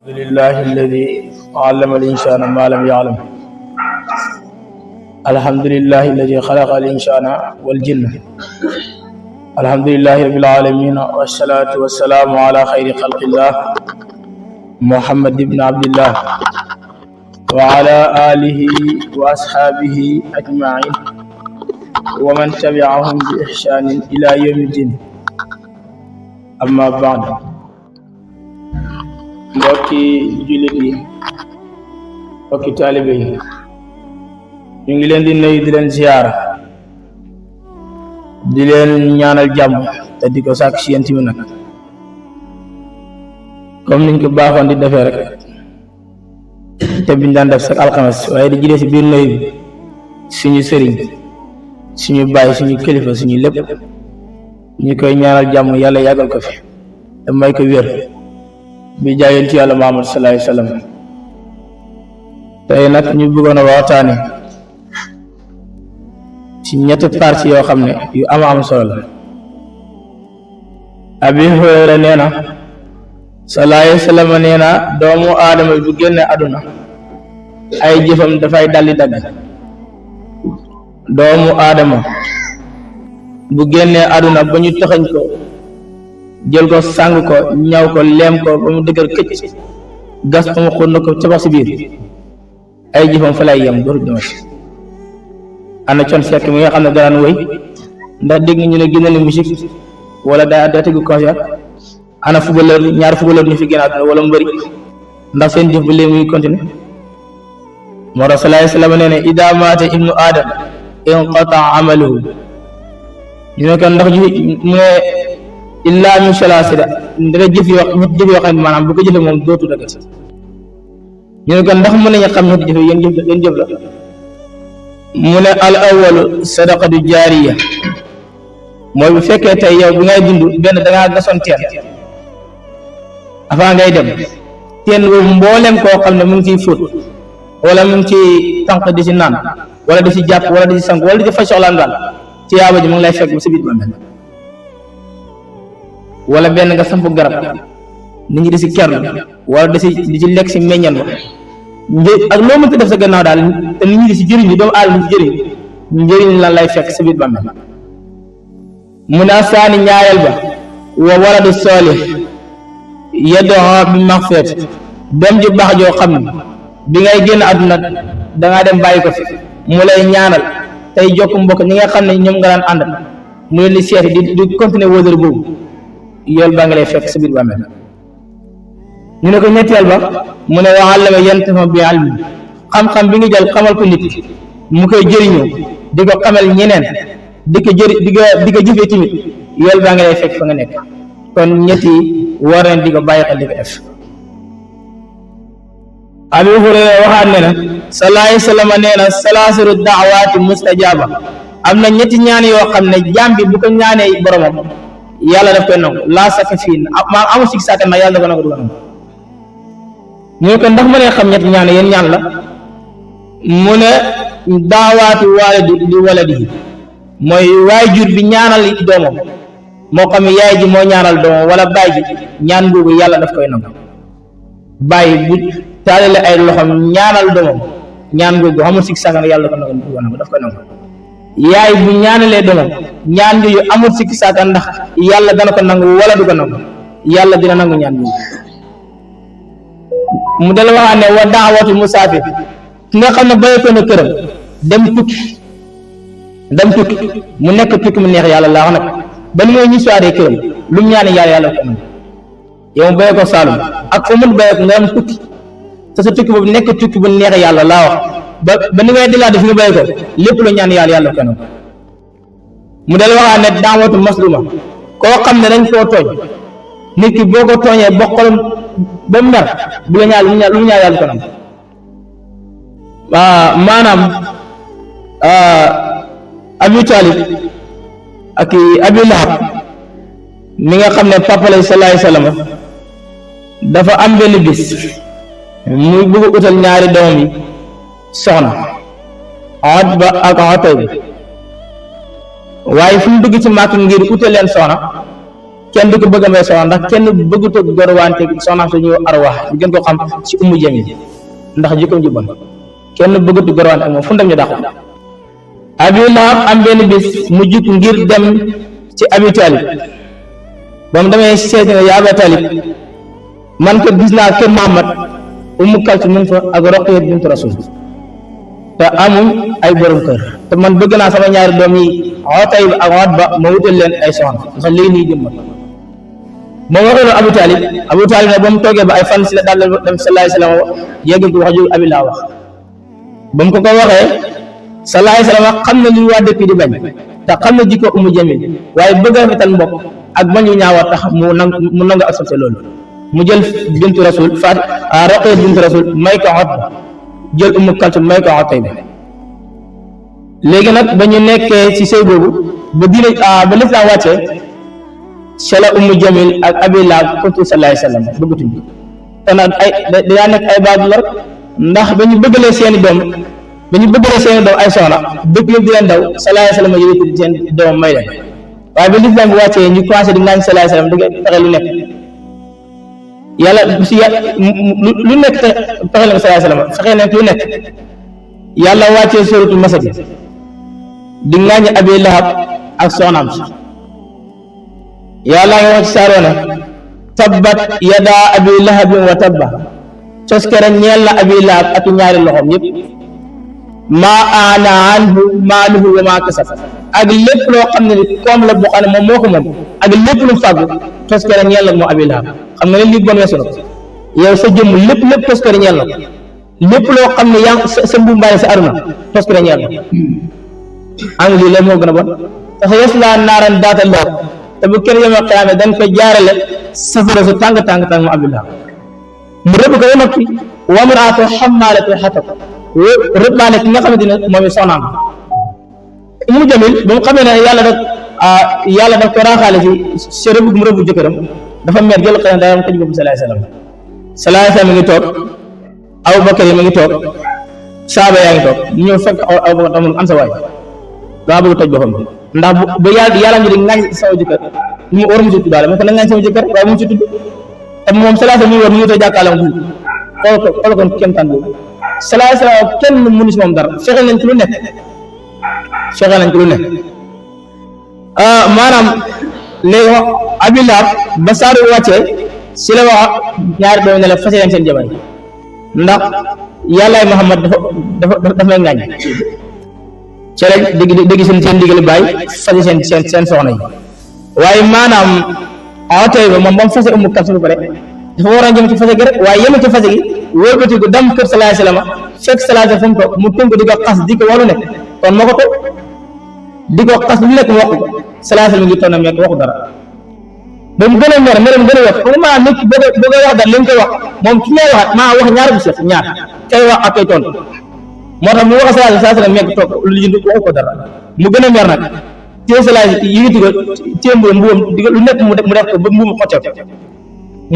الحمد لله الذي علم الإنسان ما لم يعلم. الحمد لله الذي خلق الإنسان والجن. الحمد لله رب العالمين، والصلاة والسلام على خير خلق الله محمد بن عبد الله وعلى آله وأصحابه أجمعين ومن تبعهم بإحسان إلى يوم الدين. أما بعد، mbokki jullit yi, mbokki taalibe yi, ñu ngi leen di nuyu di leen ziyaara, di leen ñaanal jàmm te di ko sàkk ci yéen tamit nag, comme niñ ko baaxoon di defee rek te biñ daan def sax alxames, waaye di jëlee ci biir nuyu bi suñu sëriñ, suñu baay, suñu kilifa, suñu lépp, ñu koy ñaanal jàmm, yàlla yàggal ko fi te may ko wér bi jaayeen ci yàlla Muhammad sallallahu alayhi wa sallam. tey nag ñu bëggoon a waxtaane ci ñetti parties yoo xam ne yu am solo la. Abi Hurayra nee na sallallahu alayhi wa sallam nee na doomu aadama bu génne àdduna ay jëfam dafay daldi dagg. doomu aadama bu génnee àdduna ba ñu taxañ ko, jël ko sàng ko, ñaw ko, leem ko ba mu dëgër këcc, gas ba mu xóot na ko cabax si biir, ay jëfam fa lay yem dootu demati. ana Thione Seck mi nga xam ne daan woy, ndax dégg ñu ne génne na musique wala daa tegu concert. ana footballeur, ñaar footballeur ñu fi génn àdduna wala mbëri, ndax seen jëf ba léegi muy continuer. moo tax sallallahu alayhi wa sallam nee ne idaa maata ibnu aadam inqataa amaluhu. ñu ne kon ndax mu ne illaa min salaasila, danga jëf yoo xam ne maanaam bu ko jëfee moom dootu dagat. ñu ne kon ndax mën nañu xam ñetti jëf yéen jëf la. mu ne al awalu sadaqatu jaariya, mooy bu fekkee tey yow bi ngay dund benn dangaa gasoon teen avant ngay dem, teen boobu mboolem koo xam ne mu ngi ciy fóot wala mu ngi ci tànq di ci naan wala di ci jàpp wala di ci sank wala di ci faj soxlaam daal, ci yaaba ji mu ngi lay fekk ba sa biir bàmmeel. wala benn nga samp garab nit ñi di si kerlu wala di ci lekk si meññan ba ak loo mënta def sa gannaaw daal te nit ñi di si jëriñ, doomu aadama di si jëriñ, njëriñ lan lay fekk sa biir bàmmeel. mu ne saani ñaareel ba wa waladu saalih yad'u bi maghfirat, doom ju baax joo xam ne bi ngay génn àdduna dangaa dem bàyyi ko fi, mu lay ñaanal tey jokk mbokk ñi nga xam ne ñoom nga daan ànd, mu leen di seeti di continuer wóodër boobu, yool baa ngi lay fekk sa biir bàmmeel. ñu ne ko ñetteel ba mu ne wa allama yantafa bi ilmi, xam-xam bi nga jël xamal ko nit mu koy jëriñoo di ko xamal ñeneen di ko jëfee tamit, yool baa ngi lay fekk fa nga nekk. kon ñetti war nañ di ko bàyyi xel di ko def. Abu Hurayra waxaat ne na sallallahu alayhi wa sallam nee na salaasiru da'awaati mustajaaba, am na ñetti ñaan yoo xam ne jaam bi bu ko ñaanee boromam yàlla daf koy nangu, laa sakka fii maa amul sikki sàkk na yàlla da ko nangu du ko nangu. ñu ne ko ndax ma ne xam ñetti ñaan yéen ñaan la. mu ne daawaatu waalidi li waladihi, mooy waajur bi ñaanal doomam, moo xam ne yaay ji moo ñaanal doomam wala baay ji, ñaan boobu yàlla daf koy nangu. baay bu taalale ay loxoom ñaanal doomam, ñaan boobu amul sikki sàkk na yàlla da ko nangu daf koy nangu. yaay bu ñaanalee doomam, ñaan yooyu amul sikki sàkka ndax yàlla dana ko nangu wala du ko nangu, yàlla dina nangu ñaan yooyu. mu dal waxaat ne wa daawatu musaafir, ki nga xam ne bàyyi ko na këram dem tukki mu nekk tukki mu neex yàlla laa wax nag ba ni mooy ñu soirée këram lu mu ñaan yàlla ko nangu. yow mu bàyyi ko Saalum ak fa mun bàyyi ko nga am tukki te sa tukki boobu nekk tukki bu neex yàlla laa wax ba ni ngay dilaat fi nga bàyyi ko lépp lu ñaan yàlla ko nangu. mu dal waxaat ne daawatu masluma, koo xam ne dañ koo tooñ, nit ki boo ko tooñee ba xolam ba mu mer bu la ñaan lu mu ñaan yàlla ko nangu. maanaam Abu Talib ak Abu Lahab mi nga xam ne papa lay sallallahu alayhi wa sallam dafa am benn bis muy bëgg utal ñaari doomam yi soxna, Utba ak Utayba, waaye fu mu dugg ci Màkka ngir utal leen soxna kenn du ko bëgg a may soxna ndax kenn bëggut a gorwante soxnaam suñu Arwaax ñu gën ko xam ci Ummu Jamil ndax jikkoom ji bon kenn bëggut a gorwante ak moom fu mu dem ñu dàq Abi Lahab am benn bis mu jug ngir dem ci Abi Talib ba mu demee seeti ne yaa Abi Talib man ko gis naa kër Muhammad Ummu Kalsum mu fa ak Ruqayya bint Rasul te amuñ ay borom kër te man bëgg naa sama ñaari doom yi Utayba ak Utba ma wutal leen ay soxna ndax léegi nii jëm ma waxee loolu Abu Talib ne ba mu toogee ba ay fan si la daal dem sallallahu alayhi wa sallam yegg ko wax ju Abi Lahab wax ba mu ko waxee sallallahu alayhi wa sallam xam na li waa dëkk di bañ te xam na jikko Ummu Jamil waaye bëgg a rafetal mbokk ak bañu ñaawa tax mu nangu accepté loolu mu jël bintu Rasul Ruqayya bintu Rasul may ko Utba jël Ummu Kalsum may ko Utayba léegi nag ba ñu nekkee ci sëy boobu ba ba lislaam wàccee sela Ummu Jamil ak Abi Lahab kontu sallallahu alayhi wa sallam bëggatuñ ko te nag daa nekk ay baadu lor ndax ba ñu bëggalee seeni doom ay soxna dëkk yëpp di leen daw sallallahu alayhi wa sallam yëwét seen doom may leen waaye ba lislaam bi wàccee ñu commencé di ngaañ sallallahu alayhi wa sallam di fexe lu nekk yàlla si lu nekk fexe leen sallallahu alayhi wa sallam fexe nekk lu nekk yàlla wàccee suratul Masad di ngaañ Abi Lahab ak soxnaam si yàlla nga wax ci saaroo ne tabbat yadaa Abi Lahabin wa tabba toskere ñeel na Abi Lahab ak ñaari loxoom yëpp maa aana anhu maaluhu wa maa kasab ak lépp loo xam ne koom la boo xam ne moom moo ko moom ak lépp lu fàggu toskere ñeel na moom Abi Lahab xam nga ne lii bon weesu na yow sa jëmm lépp toskere ñeel na lépp loo xam ne yaa sa mbumbaay sa aruna toskere ñeel na am lii la moo gën a bon tax yaslaa naaran daata lahab te bu kenn yawmal qiyaama dañ ko jaarale safara su tàng mu Abi Lahab mu rëbb ko ba noppi wa imra'atuhu hammaalatal hatab rëbbaane ki nga xamante ne moom it soxnaam Ummu Jamil ba mu xamee ne yàlla daf ko raaxaale ci rëbb gu mu rëbb jëkkëram dafa mer jël xëy na daal tëj boobu sallallahu alayhi wa sallam mi ngi toog Abu Bakar yi mi ngi toog saaba yaa ngi toog ñu ñëw fekk Abu Bakar amul am sa waay dama bëgg toj boppam ndax bu yàlla ñu di ngaañ sama jëkkër mu war mu ci tuddaale mu ko na ngaañ sama jëkkër waaye mu ci tudd te moom sallallahu alayhi wa sallam war mu ñëw jàkkaarloo bu xool ko kenn tànn boobu sallallahu alayhi wa sallam kenn mënu si moom dara fexe nañ ci lu nekk maanaam léegi Abi Lahab ba saaru wàccee si la wax ñaari doom ne la fase leen seen jabar yi ndax yàllaay Muhammad dafa may ngaañ ci rek dégg seen ndigal bàyyi fase seen soxna yi waaye maanaam Utayba moom ba mu fase Ummu Kalsum ba pare dafa war a jëm ci fase gi rek waaye yemu ci fase gi wëlbati ko dem kër sallallahu alayhi wa sallam fekk sallallahu alayhi wa sallam toog mu tënk di ko xas di ko walu nekk kon moo ko toog di ko xas lu nekk mu wax ko sallallahu alayhi wa sallam ngi toog na mekk waxu dara ba mu gën a mer meram gën a wax pour maa nit bëgg a wax dara li nga koy wax moom ki ngay waxaat maa wax ñaar bu seet ñaar kay wax ak kay tontu moo tax mu wax sallallahu alayhi wa sallam mekk toog lu jënd waxu ko dara mu gën a mer nag téye sallallahu yëngati ko téye mbuum lu nekk mu def ko ba mbuum xocceeku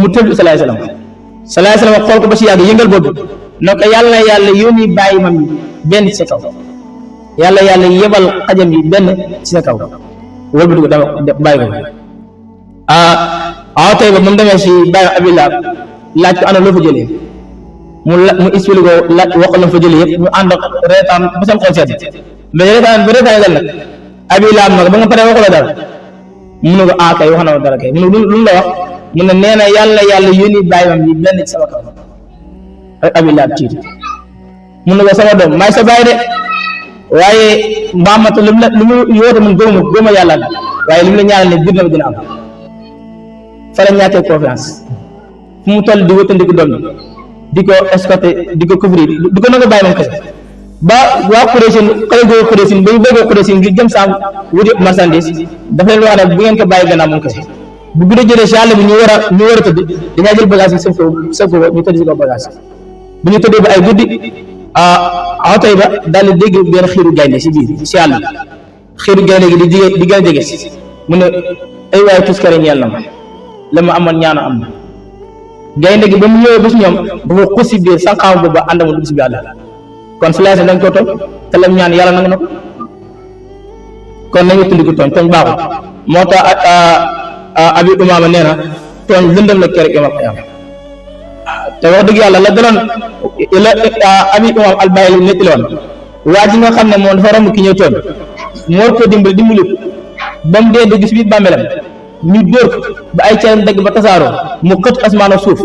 mu tëdd sallallahu alayhi wa sallam xool ko ba si yàgg yëngal boobu ne ko yàlla yónni bàyyi mam yi benn ci sa kaw yàlla yebal xajam yi benn ci sa kaw wëlbati ko dama bàyyi ko tey ba mu demee si bàyyi Abi Lahab laaj ko ana loo fa jëlee mu expliqué ko laaj wax la fa jëlee yëpp ñu ànd reetaan ba seen xol seet mais reetaan dal nag Abi Lahab nag ba nga paree waxu la dara mu ne ko kay wax na ma dara kay mu ne lu la wax mu ne nee na yàlla yónni bàyyi mam yi benn ci sama kaw rek Abi Lahab tiit mu ne ko sama doom maay sa bàyyi de waaye mbaamata lu mu yoote man gëmuma yàlla la waaye li mu la ñaanal ne biir na dina am fa la ñàkkee confiance fu mu toll di wëttandiku doom di ko escorté di ko couvrir di ko nanga bàyyi moom kese ba waa Quraysin xale googu Quraysin ba ñu bëggee Quraysin ngir jëm saam wuti marchandise dafa leen wax ne bu ngeen ko bàyyi gannaaw moom kese bu guddi jëlee si àll bi ñu war a tëdd dañaa jël bagage yi sëf ko ñu tëdd si ko bagage bu ñu tëddee ba ay guddi Utayba daal di dégg benn xiiru gaynde si biir si àll bi xiiru gaynde gi di gën a jege si mu ne ay waaye tuskare ñeel na ma la ma amoon ñaana am na gaynde gi ba mu ñëwee ba si ñoom dafa xus si biir sànqaam boobu ànd ma dugg si biir àll kon si laajte dañ ko tooñ te lam ñaan yàlla nangu na ko kon nañu tudd ko tooñ baaxul moo tax Abi Umaama nee na tooñ lëndëm la keroog yawmal qiyaama te wax dëgg yàlla la daloon la Abi Umaama al-Baahili nettali woon waa ji nga xam ne moom dafa romb ki ñëw tooñ mu war koo dimbali ba mu dee dugg si biir bàmmeelam ñu dóor ko ba ay caaram dagg ba tasaaroo mu xët asmaan ak suuf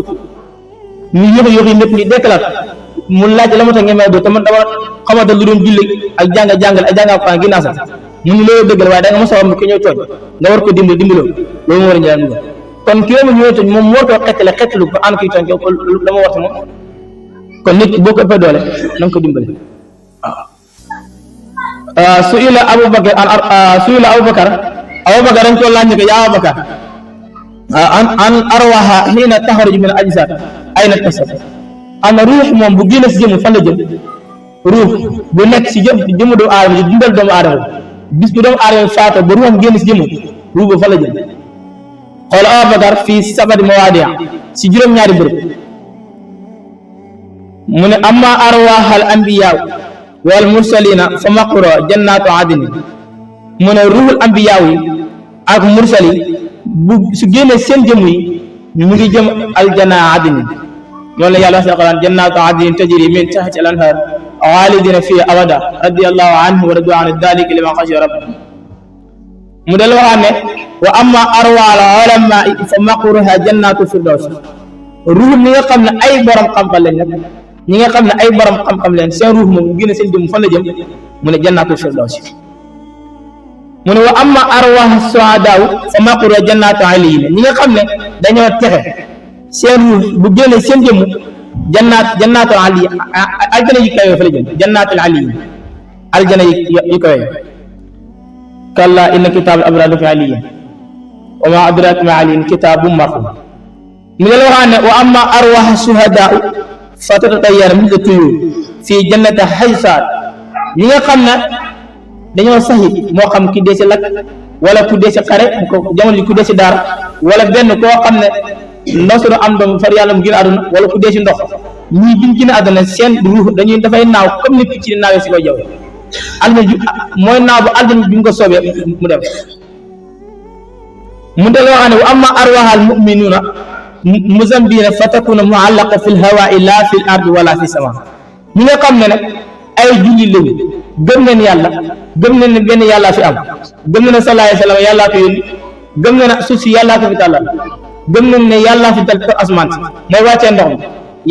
ñu yóxi yóxi ñëpp ñu dekkalaat mu laaj la ma tax ngeen may dóor te man dama xamante lu doon julli ak jàngal Alxuraan ginnaaw sax mu ñu loolu dëgg la waaye da nga mos a wax ki ñëw tooñ nga war ko dimbaloo loolu moo war a ñaan mu kon ki ma ñëw tooñ moom moo war koo xettali ko ànd kiy tooñ ko dama war si moom kon nit boo ko ëppee doole na nga ko dimbale waaw su'ila Abubakar dañ ko laaj ne ko yaa Abubakar an arwaha hiina taxruju min al-ajsaad ayna tasab ana ruux moom bu génne si jëmm fan la jëm ruux bu nekk si jëmm doomu aadama ji dundal doomu aadama bis bu doomu aadama faatoo ba ruuxam génn si jëmm ruux ba fan la jëm xool Abubakar fii sabati mawaadi' si juróom-ñaari bërëb mu ne amma arwaahal anbiyaa wal mursalina fa maqro jannatu adni mu ne ruuxul anbiyaa yi ak mursali bu su génnee seen jëmm yi mu ngi jëm aljana adni loolu la yàlla wax ci alquran jannatu adnin tajri min tahti al anhar xaalidina fiha abada radiyallahu anhu wa radu an dalika liman xashiya rabb mu del waxaat ne wa amma arwaal ulama fa maqruha jannatu firdaws ruux ñi nga xam ne ay borom xam-xam leen nag ñi nga xam ne ay borom xam-xam leen seen ruux moom mu génne seen jëmm fan la jëm mu ne jannatu firdaws mu ne wa amma arwaax suhadaaw fa maqruha jannatu aliyin ñi nga xam ne dañoo texe seen ruux bu génne seen jëmm jannatu ali aljana yi kawe fa la jëm jannatul aliyin aljana yi kawe kalla inna kitaabal abraar lafi aliyin wa ma adraka ma aliyin kitaabun marquum mu ngi la waxaan ne wa amma arwaax suhadaaw fa tatatayyar misla tuyur fii jannati haysaat ñi nga xam ne dañoo saxi moo xam ki dee si lakk wala ku dee si xare ko jamono ji ku dee si daara wala benn koo xam ne ndaw si am doom far yàlla mu génn àdduna wala ku dee si ndox ñii biñ génn àdduna seen ruux dañuy dafay naaw comme ni picc di naawee si kaw jaww aljana ju mooy naaw ba aljana bi mu ko soobee mu dem mu del waxaa ne wa amma arwaahal mu'minuuna muzambiina fa takuna muallaqa fi lhawaa'i laa fi l ardi wala fi sama ñi nga xam ne nag ay julli lañu gëm nañ yàlla gëm nañ ne benn yàllaa fi am gëm nañ ne sallallahu alayhi wa sallam yàllaa ko yónni gëm nañ ne suuf si yàllaa ko fi tàllal gëm nañ ne yàllaa fi dal asmaan si mooy wàccee ndox mi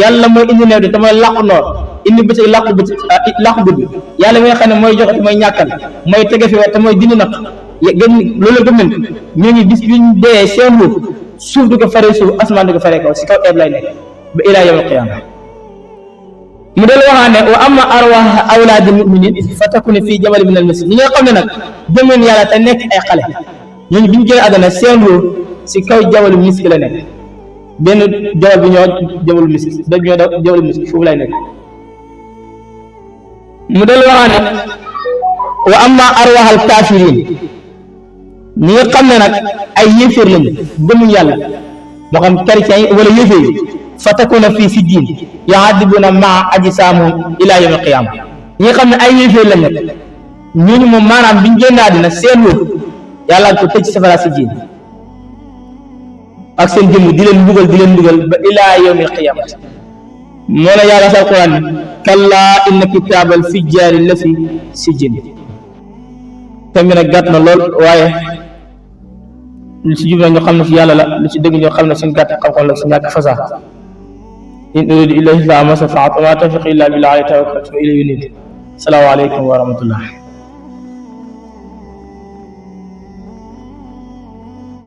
yàlla mooy indi néew di te mooy làqu noor indi bëccëg làqu guddi yàlla mi nga xam ne mooy joxe te mooy ñàkkal mooy tege fi wa te mooy dindi naq gëm loolu gëm nañ ñooñu bis biñ dee seen ruux suuf du ko faree suuf asmaan du ko faree kaw si kaw eeb lay nekk ba ilaa yawmal qiyaama mu del waxaa ne wa amma arwaax awlaadi muminin fa takunu fii jamali min al misl ñi nga xam ne nag gëm nañ yàlla te nekk ay xale ñooñu biñ génn àdduna seen ruux si kaw jawalu misk la nekk benn jawal bi ñoo jawalu misk dëgg ñoo jawalu misk foofu lay nekk mu del waxaa ne wa amma arwaaxal kaafiriin ñi nga xam ne nag ay yéeféer lañu gëmuñ yàlla moo xam chrétien yi wala yéeféer yi fa takuna fii si diin yu'adibuna maa ajsaamihim ilaa yawmil qiyaama ñi nga xam ne ay yéeféer lañ nag ñooñu moom maanaam biñ génn àddina seen wóor yàlla ko tëj safara si diin ak seen jëmm di leen mbugal ba ilaa yawmil qiyaamati moo la yàlla sa alquran ni kallaa inna kitaabal fijjaari la fi sijjin tamit nag gàtt na lool waaye lu ci jub na ñoo xam ne ci yàlla la lu ci dëgg ñoo xam ne suñ gàtt xam-xam la su ñàkk fasaa in uriidu illal islaaha ma stata'tu wa maa tawfiiqii illaa billaah alayhi tawakkaltu wa ilayhi uniib. Assalaamu aleykum wa rahmatullah.